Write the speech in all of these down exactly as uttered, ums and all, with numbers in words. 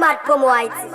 Pat Promo Haïti.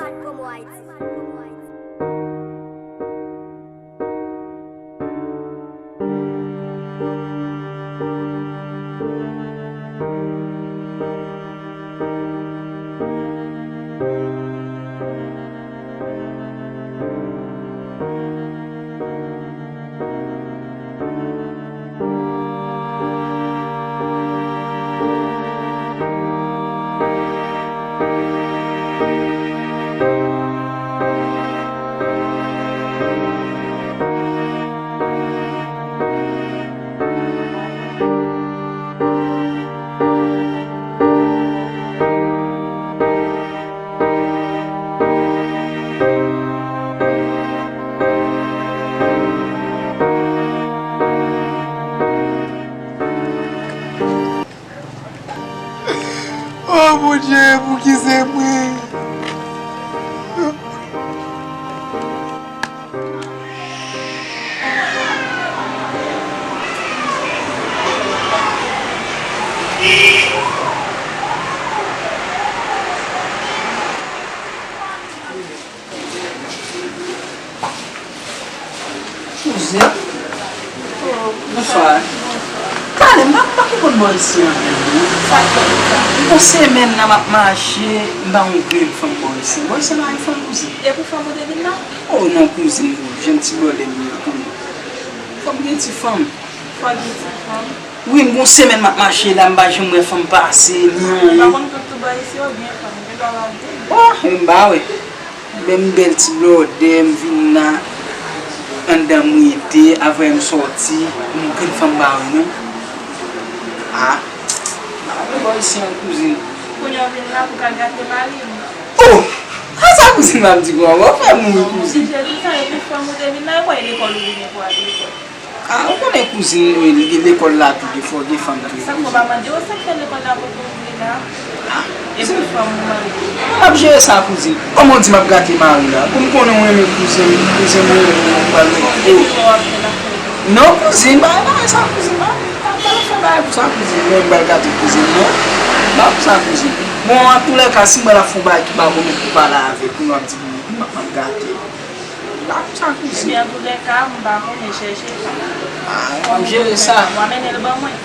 O Bondye, pouki se mwen? Kouzen? Oh, bonswa. Talè, m pa, m pa konprann bò isi an menm, non. Sa k fè konsa? Gon semèn la m ap mache, m pa wè yon grenn fanm bò isi. Bò isi an pa gen fanm, kouzen. E pou fanm ou te vin la? Oh non, kouzin, jan ti blòdè m ye, konnen. Fò m gen ti fanm. Fò gen ti fanm. Wi, m gon semèn m ap mache la, m pa janm wè fanm pase, ni anyen. Ou pa konn tout, tout bò isi yo gen fanm, gen dwa pa gen. Oh, m pa wè. Men m bèl ti blòdè, m vin la, anndan m rete, apre m sòti, m grenn fanm m pa wè, non. Ah, m pa wè bò isi an, kouzin. Kounye a w vin la pou w ka gate mari m. Oh! A sa kouzin m ap di konsa, w ap fè m ri, kouzin. Jezi, sa e pou fanm ou te vin la, e pou lekòl ou vin pou al lekòl. Ah, ou konnen kouzin, wi, li gen lekòl la tou, gen fò gen fanm tou. Sa k fè w pa mande yo, sa k fè lekòl la poko ouvri la? Ah, e pou fanm ou mande. M ap jere sa, kouzin. Kòman w di m ap gate mari la? Pou m konnen w renmen kouzin, kouzin mwen renmen w pral renmen. Oh. Non, kouzin, pa, pa sa, kouzin, pa, pa, pa fè bagay pou sa, kouzin. Mwen pral gate kouzin, non. Pa pou sa, kouzin. Bon, antoulèka, si m pral ap fè yon bagay ki pa bon, men pou pale avèk ou, w ap di m, m ap, m ap gate. Pa pou sa, kouzin. Epi antoulèka, m pa konnen, chèche sa. Ah, m ap jere sa. W a mennen l ban mwen.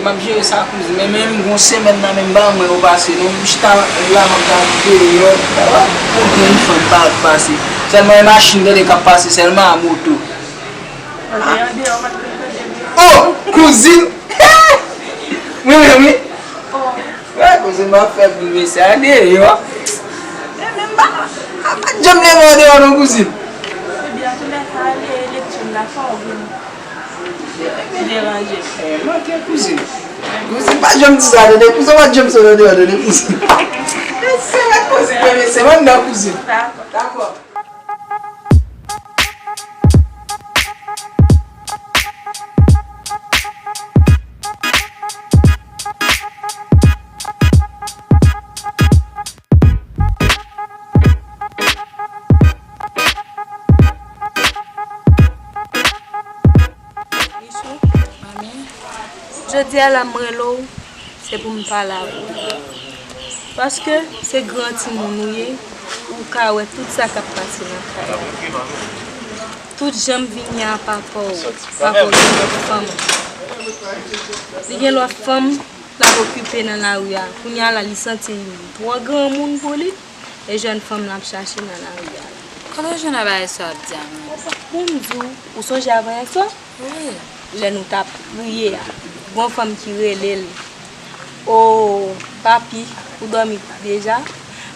M ap jere sa, kouzin. Men menm gon semèn nan, menm ban mwen yo pase. Non, m chita la, m ap gade deyò. Ou gen yon fanm pa pase. Sèlman yon machin tande k ap pase, sèlman a moto. An deyò, deyò, m ap tande. Oh, kouzin! Mwen menm, wi. Oh. Wè, kouzin, m ap fè pou mesye a deyò. Men, men, m pa, m pa janm leve andeyò non, kouzin. Ebyen, antoulèka, ale lekti w la, fò w vin deranje. Eh, manke, kouzin. Kouzin, pa janm di sa, tande. Kouzin, pa janm sot andeyò, tande, kouzin. Mesye, wè, kouzin, wè, mesye, m anndan, kouzin. Dakò. Dakò. Richou, manmi, jodi a la m rele w, se pou m pale avè w. Paske se gran timoun ou ye, ou ka wè tout sa k ap pase nan kay la. Tout jan m vini a papa w, papa w gen lòt fanm. Li gen lòt fanm l ap okipe nan lari a. Kounye a la, li santi l twò granmoun pou li. E jèn fanm l ap chache nan lari a la. Kote w jwenn bagay sa w ap di a, manmi? Pou m di w, ou sonje avanyèswa? Wi. Lè nou t ap kriye a, gon fanm ki rele l, o, papi, ou dòmi deja?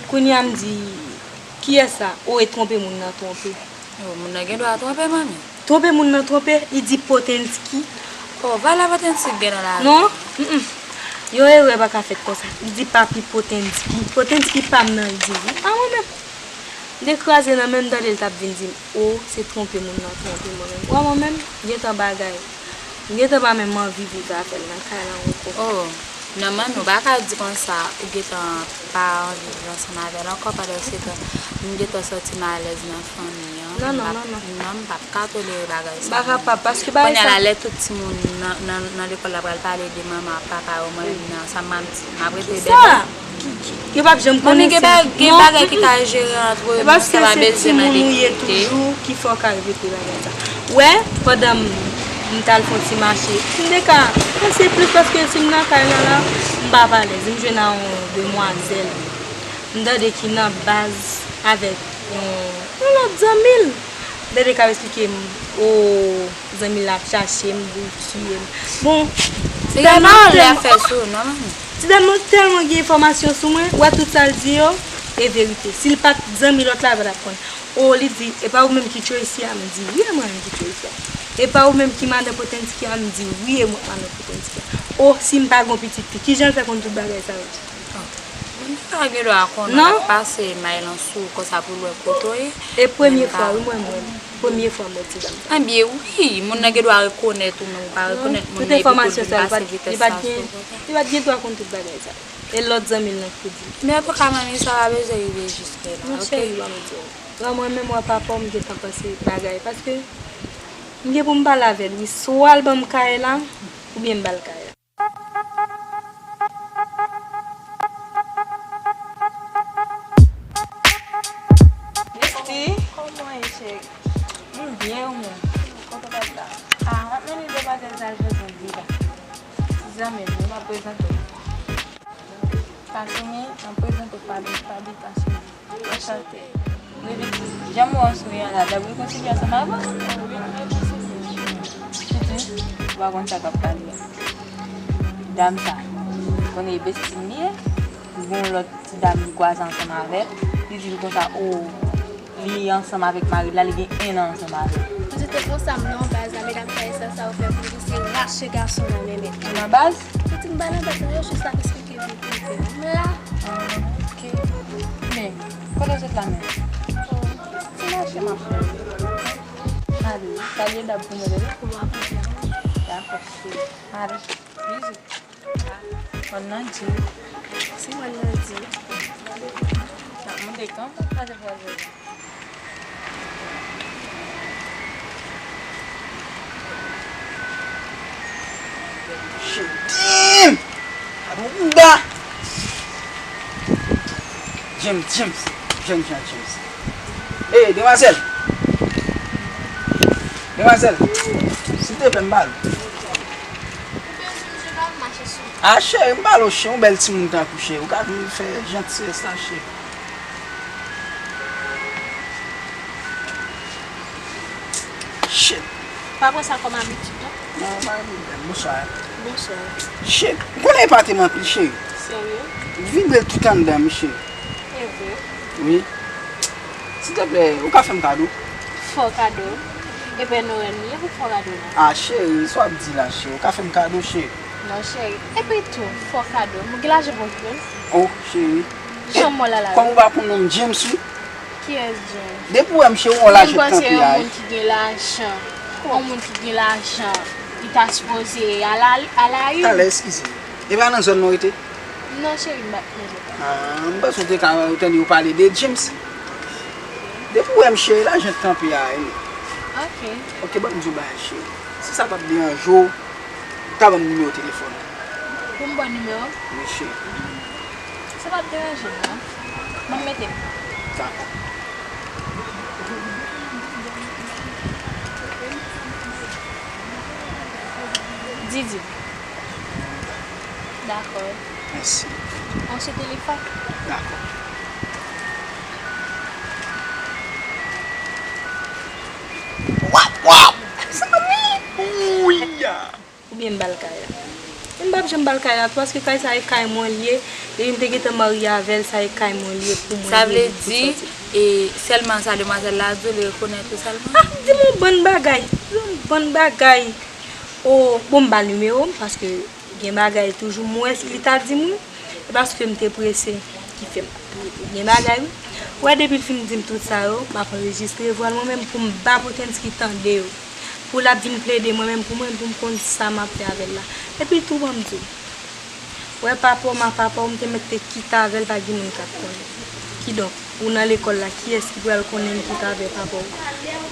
Kounye a m di, kiyès sa? O, e twonpe moun nan twonpe. O, moun nan gen dwa twonpe, manmi. Twonpe moun nan twonpe, li di Potentski. O, valè Potentski gen nan lari. Non, mm, mm. Yon erè pa ka fèt konsa. Li di papi Potentski. Potentski pa m nan, li di wi. A mwen menm. M te kraze nan men m, tande l t ap vin di m, o, se twonpe moun nan twonpe mwen menm. Wè mwen menm, m gentan bagay. M gentan pa menm anvi viv avè l nan kay la ankò. O, non, manmi, ou pa ka di konsa, ou gentan pa anvi viv ansanm avè l ankò, pandan se tan, m gentan santi m alèz nan fanmi an. Non, non, non, non. Non, m p ap ka tolere bagay sa. M pa kapab, paske bagay sa. Kounye a la, lè tout timoun nan, nan, nan lekòl la pral pale de manman ak papa yo, mwen menm nan, sa m ap di, m ap rete bèbè. Kisa? Yo p ap janm konnen si. Manmi, gen ba-, gen bagay ki ka jere ant nou, sa pa bezwen mande ki kote. E paske se timoun ou ye toujou ki fè w ka repete bagay sa. Ou wè, pandan m, m t al fè yon ti mache, m te ka panse plis paske si m nan kay la la, m p ap alèz. M jwenn a yon demwazèl. M tande ki nan baz avèk yon, yon lòt zanmi l. M tande k ap eksplike m, o, zanmi l ap chache m, pou l tiye m. Bon, ti dam nan tèlman, ti dam nan tèlman gen enfòmasyon sou mwen, ou wè tout sa l di yo, e verite. Si l pa t zanmi lòt la, l pa t ap konn. O, li di, e pa ou menm ki Tracy a? M di, wi, e mwen menm ki Tracy a. E pa ou menm ki madan Potensky a? M di, wi, e mwen madan Potensky a. O, si m pa gen yon pitit fi, kijan l fè konn tout bagay sa yo? Moun pa gen dwa konnen, l ap pase may lan sou ou konsa pou l wè kote w ye. E premye fwa, wi, mwen, mwen. Premye fwa m wè ti dam sa. Ebyen, wi, moun nan gen dwa rekonèt ou, men ou pa rekonèt moun nan, epi tou l vin pase vitès sa sou ou konsa. Li pa t gen dwa konn tout bagay sa. E lòt zanmi l lan ki te di l. Men antouka, manmi, sa pa bezwen rive jis la, oke? Non, cheri, ban m di w. Lan mwen menm, wè papa w, m gentan panse bagay, paske m gen pou m pale avè l, wi. Swa l ban m kay la, oubyen m ba l kay la. Besti, kòman w ye, cheri? M byen, ou menm? Kote w t ap la? A, m ap mennen demwazèl sa al jwenn yon viva. Ti zanmi m, m ap prezante w. Kasumi, m ap prezante w Fabi, Fabi Kasumi. Anchante. Wi, pitit. Jan m wè w souri an la, w ap rekonsilye ansanm avè l? Wi, m rekonsilye. Pitit, ou pa konn sa k ap pale a. Dam sa, ou konnen e besti m li ye? Li gen yon lòt ti dam li kwaze ansanm avè l. Li di l konsa, o, li ansanm avèk mari l la, li gen en an ansanm avè l. Pitit, te konsa m nan baz la, medam sa e sa sa yo fè pou li, se rache gason nan men mèt. Ou nan baz? Pitit, m pa nan baz, non, yo jis ap eksplike vi prive m la. Ah, ok. Men, kote w sot la menm? Oh, ti mache m ap fè. Ale, salye dam pou mwen, tande? Pou mwen, pou mwen. Dakò, cheri. Ale, bizou. Mòn nan di. Si mòn nan di. N ap monte kanpe, pase pwazè. Shit, damn! Sa bon kouda! James, James, jèn jan James. Ey, demwazèl! Demwazèl! Silteplè, m ba l. A, cheri, m ba l, o cheri, yon bèl timoun tankou cheri. Ou ka vin fè jantiyès la, cheri. Shit. Pa pran sa kòm abitid, non? Non, pa gen pwoblèm. Bonswa. Bonswa. Shit, m konnen e pa te m anpil, cheri. Serye? Vibre l tout anndan m, cheri. E vre? Wi. Silteplè, ou ka fè m kado? Fè w kado? E Pè Nwèl m ye pou fè w kado la. A, cheri, sa w ap di la, cheri? Ou ka fè m kado, cheri? Non, cheri. Epi tou, fè w kado. M gen lajan pou m jwenn. Oh, cheri. Jan m wè w la la. Kòm ou pa konn non m James, wi. Kiyès James? Depi w wè m, cheri, w wè lajan kanpe a. Yon moun ki gen lajan, yon moun ki gen lajan, li ta sipoze al a, al a ri. Talè, eskize m. E pa nan zòn nou rete? Non, cheri, m pa t nan zòn. Ah, m panse w te ka tande yo pale de James. Depi w wè m, cheri, lajan kanpe a, wi. Ok. Ok, ban m di w bagay, cheri. Si sa pa t deranje w, ou ta ban m nimewo telefòn ou. Pou m ba w nimewo? Wi, cheri. Sa p ap deranje m, non. Ban m mete m. Dakò. Didi. Dakò. Mèsi. On se telefòn. Dakò. Wap, wap! Zanmi! Wi, ya! Oubyen m ba l kay la. Men m p ap janm ba l kay la tou, paske kay sa e kay mwen l ye. Depi m te gentan marye avè l, sa e kay mwen l ye pou mwen. Sa vle di, e, sèlman sa demwazèl la di w, li rekonèt ou sèlman? Ah, di m yon bann bagay. Di m yon bann bagay. O, bon, m ba l nimewo m, paske gen bagay toujou m wè li ta di m wi. E paske m te prese ki fè m gen bagay wi. Ou wè depi l fin di m tout sa yo, m ap anrejistre vwa l mwen menm pou m ba Potensky tande yo. Pou l ap vin plede mwen menm pou mwen, pou m konn sa m ap fè avè l la. Epi tou ban m di w, wè papa w, ma papa w, m te mèt te kite avè l, pa gen moun k ap konnen. Kidonk, ou nan lekòl la, kiyès ki pral konnen m kite avè papa w?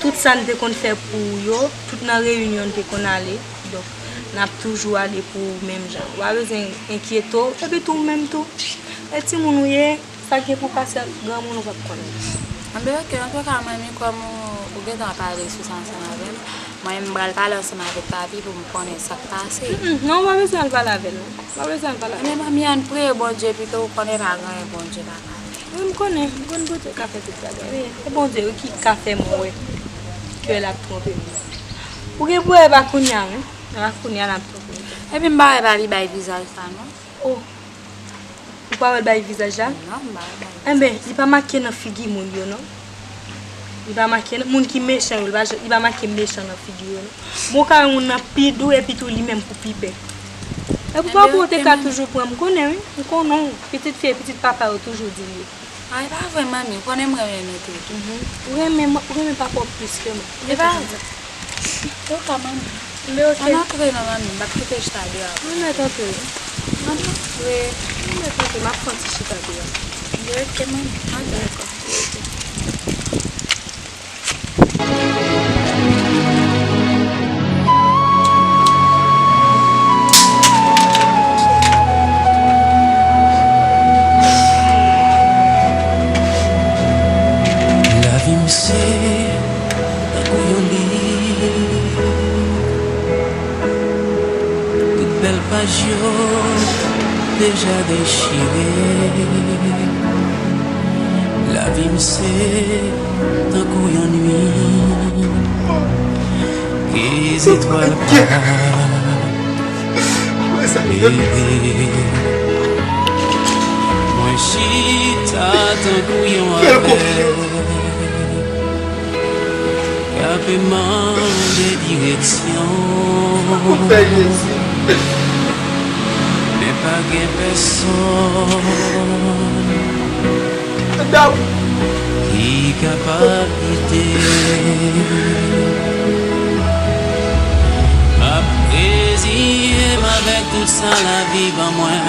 Tout sa n te konn fè pou ou yo, tout nan reyinyon n te konn ale. Kidonk, n ap toujou ale pou ou menm jan. Ou pa bezwen enkyete w, epi tou ou menm tou. E timoun ou ye, sa gen pou pase granmoun ou p ap konnen. Anben, oke, antouka, manmi, kòm ou, ou gentan pale sou sa ansanm avè m, mwen, m pral pale ansanm avèk papi pou m konnen sa k pase. Mm, mm, non, ou pa bezwen al pale avè l, non. Ou pa bezwen al pale avè l. Men, manmi, ann priye Bondye pito, ou konnen pa gen anyen Bondye pa ka fè. Wi, m konnen, m konn Bondye ka fè tout bagay. Wi, se Bondye, wi, ki ka fè mwen wè ke l ap twonpe m. Ou gen pou wè pa kounye a, wi. A kounye a l ap twonpe m. Epi m pa wè papi bay vizaj sa, non. Oh. Ou pa wè l bay vizaj la? Non, m pa wè l bay vizaj. Enben, li pa make nan figi moun yo, non. Li pa make nan, moun ki mechan yo, li pa, li pa make mechan nan figi yo, non. Bon, ou ka wè moun nan pi dou, epi tou li menm pou pi pè. Epi papa w te ka toujou pran, m konnen, wi. M konnen w. Pitit fi e pitit papa yo toujou di l ye. Ay, pa vre, manmi, ou konnen m renmen nou tout. Mhm. Ou renmen, ou renmen papa w plis ke mwen. E pa vre. Yo ka, manmi. Men oke. Ann antre non, manmi, m p ap kite chita deyò. Ann mèt antre. Ann antre. Ann mèt antre, m ap pran ti chita deyò. Men oke, manmi. Ann dakò. Lavi m se tankou yon liv. Tout bèl paj yo deja dechire. Lavi m se tankou yon nuit ke zetwal pa klere. Mwen chita tankou yon avèg k ap mande direksyon. Men pa gen pèsòn ki kapab gide. M ap reziye m avèk tout sa lavi ban mwen,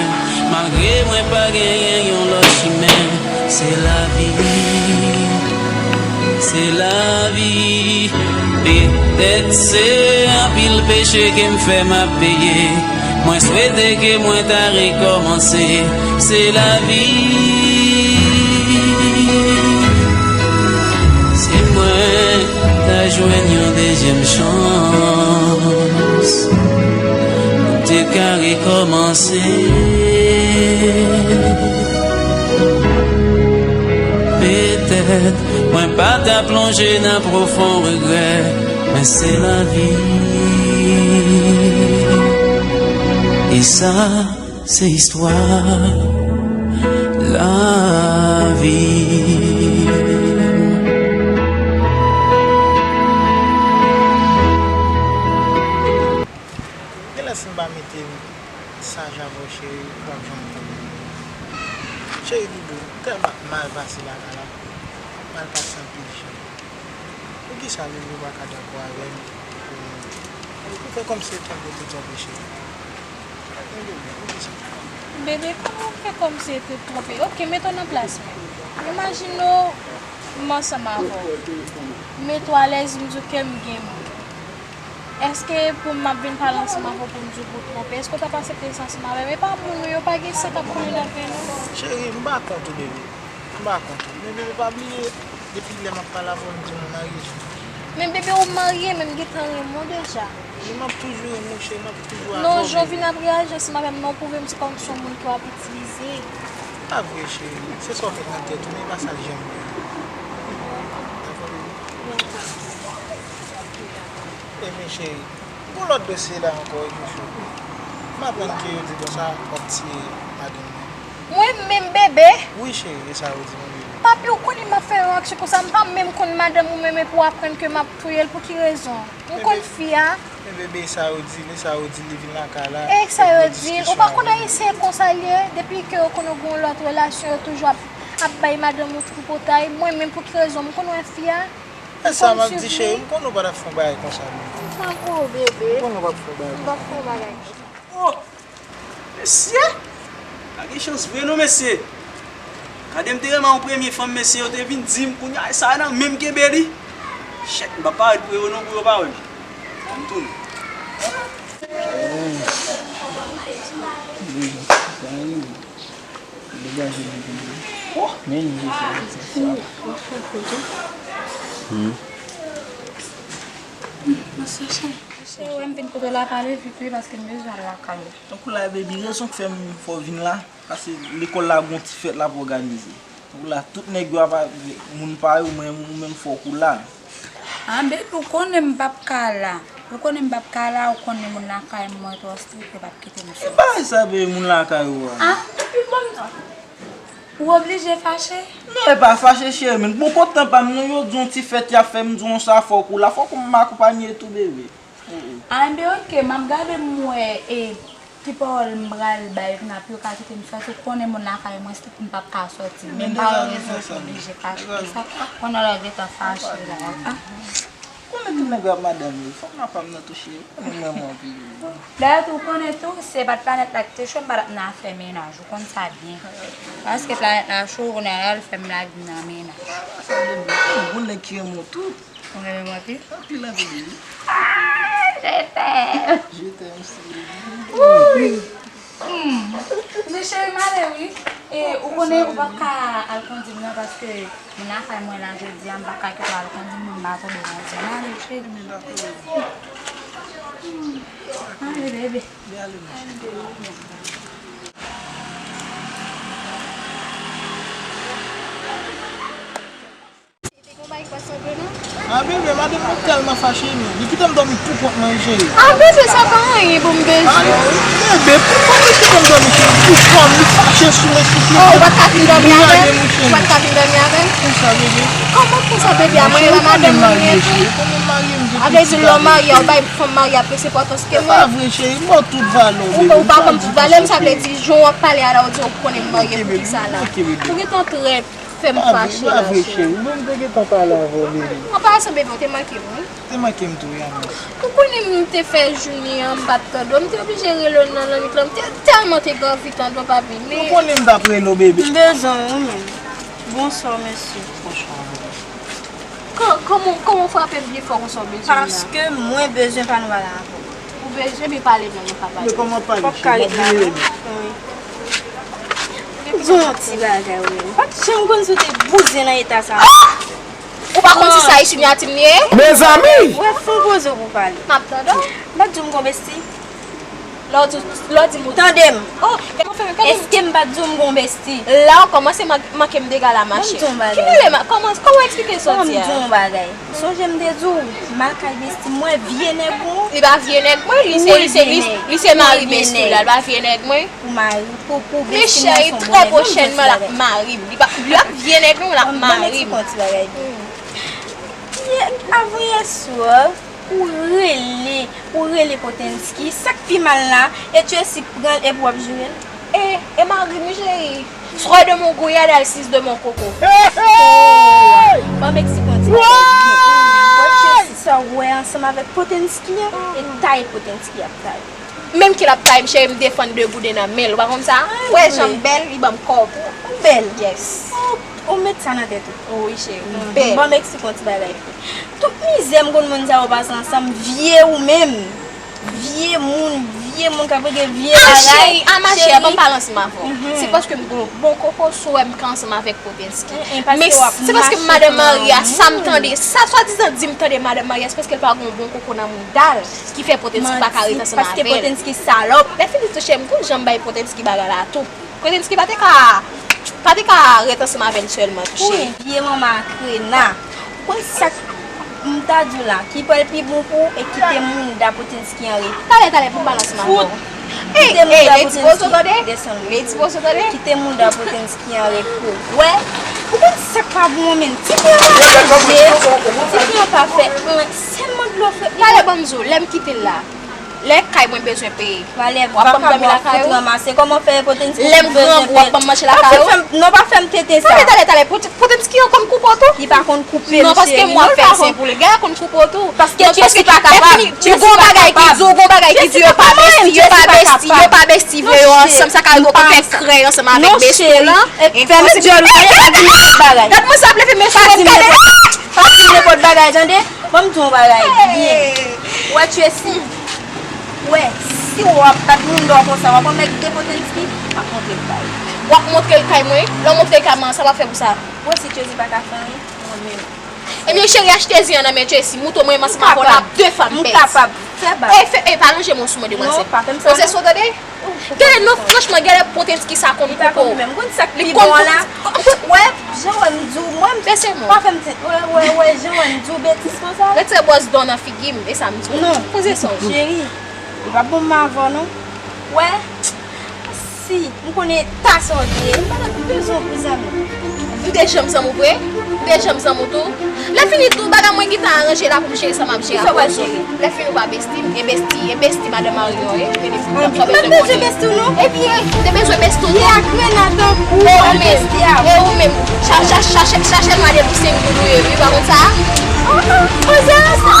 malgre mwen pa genyen yon lòt chimen. Se lavi, se lavi. Petèt se anpil peche ke m fè m ap peye. Mwen swete ke mwen ta rekòmanse. Se lavi. Si mwen ta jwenn yon dezyèm chans, m te ka rekòmanse. Petèt mwen pa ta plonje nan pwofon regrè, men se lavi. E sa, se istwa lavi. Genlè si m pa mete saj avè w, cheri, w ap janm konprann. Cheri doudou, m tèlman mal pase lakay la. Mal pase anpil, cheri. Poukisa bebe w pa ka dakò avè m pou nou fè kòmsi e twonpe te twonpe, cheri? Men bebe, poukisa? Bebe, kòman w fè kòmsi e te twonpe? Oke, mete w nan plas mwen. Imajine w, m ansanm avè w. Mete w alèz, m di w ke m gen moun. Èske pou m ap vin pale ansanm avè w pou m di w pou w twonpe? Èske w t ap aksepte sa ansanm avè m? E pa moun nou yo, pa gen san k ap koule nan venn nou. Cheri, m pa kont ou, bebe. M pa kont ou. Men bebe, pa bliye, depi lè m ap pale avè w, m di w m marye. Men bebe, ou marye, men m gentan renmen w deja. Men m ap toujou renmen w, cheri, m ap toujou avè w, bebe. Non, jan w vin ap reyaji ansanm avè m nan, ou pwouve m se kòmsi yon moun ke w ap itilize. Pa vre, cheri. Se sa w fè nan tèt ou, men e pa sa l janm ye. Dakò, bebe? Ebyen, cheri, gon lòt dosye la ankò, wi, chouchou. M aprann ke yo di konsa, w ap tiye madanm mwen. Mwen menm, bebe? Wi, cheri, e sa yo di, mwen, bebe. Papi, ou konnen m ap fè yon aksyon konsa, m pa menm konn madanm ou menm, epi w aprann ke m ap touye l, pou ki rezon? Ou konn fi a? Men bebe, e sa yo di l, e sa yo di l, li vin lakay la. E sa yo di l? Ou pa konn ayisyen konsa l ye, depi ke yo konn ou gen yon lòt relasyon, yo toujou ap, ap bay madanm ou tripotay. Mwen menm, pou ki rezon? M konn wè fi a? E sa m ap di, cheri, m konnen w pa t ap fè yon bagay konsa, non. M pa ko, bebe. M konnen w p ap fè yon bagay konsa. M p ap fè yon bagay konsa. Oh! Mesye! Pa gen chans vre non, mesye. Gade, m te renmen yon premye fanm, mesye, yo te vin di m, kounye a sa nan menm kenbe li. Shit, m p ap parèt pou yo non, pou yo pa wè m. Ban m tounen. Degaje Men, men, men, men, men. Cheri, wè m vin kote w la pale vit wi, paske m bezwen al lakay ou. Tankou la, baby, rezon k fè m fè w vin la, paske lekòl la gon ti fèt l ap òganize. Tankou la, tout nèg yo ap avèk moun pa yo, mwen, ou menm fòk ou la. Ah, baby, ou konnen m p ap ka la. Ou konnen m p ap ka la, ou konnen moun lakay mwen twò strik, yo p ap kite m soti. E bagay sa, baby, moun lakay ou a. Ah, epi bon, ou oblije fache? Non, e pa fache, cheri, men bon, kontan pa m, non, yo di yon ti fèt y ap fè, m di yon sa, fòk ou la, fòk ou m akonpanye tou, baby. Ah, enben, oke, m ap gade m wè, e, ki pawòl m pral bay vin ap yo ka kite m soti, ou konnen moun lakay mwen strik, m p ap ka soti. Men m pa wè rezon pou oblije fache pou sa. Konnen lè w gentan fache la. Ah. Konnen tout nèg yo ap madanm yo. Fòk m ap pa m nan touche. Konnen mwen mwen anpil. Dayè tou, ou konnen tou, se pa t planèt la ki te cho, m pa t ap nan afè mennaj. Ou konn sa byen. Paske planèt la cho, kounye a l fè m lage m nan mennaj. Sa de bon. Bon nèg ki renmen w tou. Ou renmen m anpil? Anpil, anpil, wi. Ah, je t'aime. Je t'aime aussi, baby. Wi. Hmm. Men cheri, m ale, wi. E, ou konnen ou p ap ka al kondi m nan paske moun lakay mwen la jodi a, m pa ka kite w al kondi m, m pa tonbe nan di m. Ale, cheri. Hmm. Ale, bebe. Men ale, mon cheri. Ah, bebe, madanm mwen tèlman fache, men. Li kite m dòmi pou kont mwen, cheri. Ah, bebe, sa pa anyen pou m bezwen. Ah, bebe, pou kont li kite m dòmi, cheri. Pou kont li fache sou mwen, sou mwen. Oh, ou pa t ka vin dòmi avè m? Ou pa t ka vin dòmi avè m? Konsa, bebe. Kòman konsa, bebe? A mwen, e pa madanm mwen li ye tou? Konnen m marye, m gen pitit la, bebe. A vle di, lè w marye, ou bay fanm marye a plis enpòtans ke mwen? Se pa vre, cheri. M ba w tout valè w, bebe. Ou pa ban m tout valè m, sa vle di, jan w ap pale a la, ou di ou konnen m marye, poukisa la? Ou gentan trè fè m fache la, cheri. Pa vre, cheri. Mwen, m te gentan pale avè w, bebe. An pasan, bebe, ou te manke m, wi. Ou te manke m tou, wi, amou. Ou konnen m te fè jounen an, m pa t tande w. M te oblije rele w nan lannwit lan. M te tèlman te gen anvi tande w, papi. Men ou konnen m t ap rele w, bebe. M bezwen w, wi, menm. Bonswa, mesye. Bonswa, bebe. Kò-, kòman, kòman w frape m byen fò konsa w bezwen m la? Paske mwen bezwen pa nou pale avè w. Ou bezwen m pale non, nou pa pale. Men kòman pale, cheri? Fòk ka ret la non. Wi. M di w yon ti bagay, wi. M pa t janm konn si w te bouzen nan eta sa. Ah! Ou pa konn si sa e sinyati m ye? Mezanmi! Wè, fè yon poze pou pale. M ap tande w. M pa t di w m gon besti? Lè w di, lè w di m ou tande m. Oh, kòman fè, kòman. Èske m pa t di w m gon besti? La w kòmanse man-, manke m dega la, machè. Ban m di w yon bagay. Ki rele ma-, kòman, kòman w eksplike sa w di a? Ban m di w yon bagay. Sonje m te di w, m al kay besti m wè vye nèg ou. Li pa vye nèg mwen, li se, li se, li, li se mari besti w la, li pa vye nèg mwen. Pou mari, pou, pou besti m nan se yon bon nèg. Men cheri, trè pwochènman, l ap mari m. Li pa, li ap vye nèg non, l ap mari m. Ban m, ban m eksplike w yon ti bagay. Yè, avan yè swa, ou rele, ou rele Potenski. Sa k pi mal la, e Tracy pran l epi w ap joure l. E, e mari m wi, cheri. Trois de mon gouyad al six de mon koko. Hey, hey! Ban m eksplike w yon ti bagay byen. Ou wè Tracy sa w wè ansanm avèk Potenski an, e tay Potenski ap tay. Menm ke l ap tay m, cheri, m defann de gouden nan men l. Ou pa konn sa? Ou wè jan m bèl, li ban m kò pou. Ou bèl? Yes. Ou, ou met sa nan tèt ou? Wi, cheri, m bèl. Ban m eksplike w yon ti bagay. Tout mizè m konn moun sa yo pase ansanm, vye ou menm. Vye moun, vye moun k ap rete vye bagay. Ah, cheri, ah, ma chère, ban m pale ansanm avè w. Se paske m gon bon koko, si w wè m ka ansanm avèk Potenski. Men se paske madanm Maria, sa m tande, sa swadizan di m tande madanm Maria, se paske l pa gon bon koko nan mouda l ki fè Potenski pa ka ret ansanm avè l. Paske Potenski salòp. Lè fini touche m, kou jan m bay Potenski bagay la tou. Potenski pa te ka, pa te ka ret ansanm avè l sèlman tou, cheri. Wi, vye manman Akrena. Ou konn sa k, m ta di w la, ki pral pi bon pou ou e kite mouda Potenski an rete. Talè, talè, pou m pale ansanm avè w. Ey, ey, Lady Bozo, tande? Lady Bozo, tande? Kite mouda Potenski an repo. Wè, ou konn sa k pa bon an menm. Ti fi an pa chanje, ti fi an pa fè anyen, sèlman dlo fre. Talè, ban m di w, lè m kite l la, lè kay mwen bezwen peye, w ap ban m dòmi lakay ou? Lè m grangou, w ap ban m manje lakay ou? Non, pa fè m tenten sa. Talè, talè, talè, Potenski an konn koupe w tou? Li pa konn koupe m, cheri. Non, paske mwen fè l sen pou li. Gay la konn koupe w tou. Paske Tracy pa kapab. Ou gon bagay ki di, ou gon bagay ki di yo pa besti, yo pa besti, yo pa besti, vle yo ansanm, sa ka rive w konn fè krèy ansanm avèk besti w lan. Fèmen dyòl ou, tande, pa di m nenpòt bagay. Gad mwen sa ap leve men sou mwen, gade. Pa di m nenpòt bagay, tande. Ban m di w yon bagay byen. Wè Tracy. Wè, Si w ap bat moun dò konsa, w ap wè m ak de Potenski, m ap montre l kay. W ap montre l kay mwen? Lè w montre l kay mwen, sa w ap fè pou sa? Ou wè si Tracy pa ka fè anyen, mwen menm. Ebyen, cheri, achte zen an nan men Tracy. Mouton mwen, m ansanm avè w, n ap de fanm pèdi. M kapab. Fè bak. E, fè, e, pa lonje men w sou mwen, demwazèl. Non, pa fè m sa. Poze sou, tande. Gade non, franchman, gade Potenski sa konn koko. Li pa konn menm. Konn sa k pi bon an la. Wè, jan wè m di w, mwen m pa fè m tèt. Wè, wè, wè, jan wè m di w betiz konsa. Retire bòs dò nan figi m, e sa m di w. Non. Poze sou. Cheri, li p ap bon m avè w non. Wè, si m konnen eta sa w te ye, m pa t ap bezwen w pou zanmi. M te janm zanmi w vre? M te janm zanmi w tou? Lè fini tou, bagay mwen gentan aranje la pou m jere sa m ap jere ak ou. Lè fini ou pa besti m, e besti, e besti madan Mario, e. Mwen pa bezwen besti w non. Ebyen, ou te bezwen besti w tou. Li ak Rena tankou. E ou menm, e ou menm, chache, chache, chache nwa de pou senk goud ou ye, wi, pa konn sa? Oh, oh, oh, zè sa!